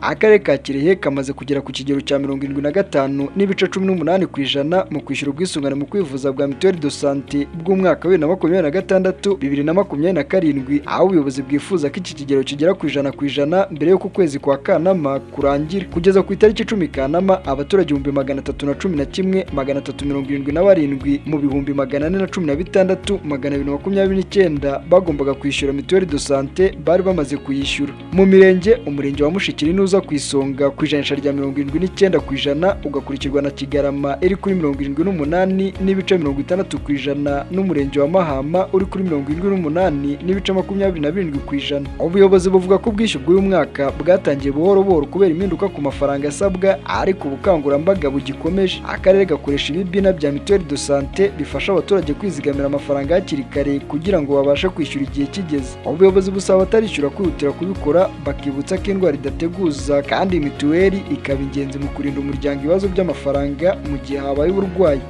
Akarere ka Kirehe kamaze kugera ku kigero cya 75.18% mu kwishyura ubwisungane mu kwivuza bwa mutuelle de santé bw'umwaka wa 2026, 2027, aho ubuyobozi bwifuza ko iki kigero kigera ku 100% mbere y'uko ukwezi kwa Kanama kurangira. Kugeza ku itariki 10 Kanama, abaturage 311,377 mu 416,229 bagombaga kwishyura mutuelle de santé bari bamaze kuyishyura. Mu mirenge, umurenge wa Mushikiri nuza ku isonga ku ijanisha rya 79%, ugakurikirwa na Kigarama iri kuri 78.60% n'umurenge wa Mahama uri kuri 78.27%. Ubuyobozi buvuga ko ubwishyu bw'uyu mwaka bwatangiye buhoro buhoro kubera impinduka ku mafaranga asabwa, ariko ubukangurambaga bugikomeje. Akarere gakoresha ibibina bya mutuelle de santé bifasha abaturage kwizigamira amafaranga hakiri kare kugira ngo babashe kwishyura igihe kigeze. Ubuyobozi busaba abatarishyura kwihutira kubikora, bakibutsa ko indwara idateguza kandi mituweli ikaba ingenzi mu kurinda umuryango ibibazo by'amafaranga mu gihe habaye uburwayi.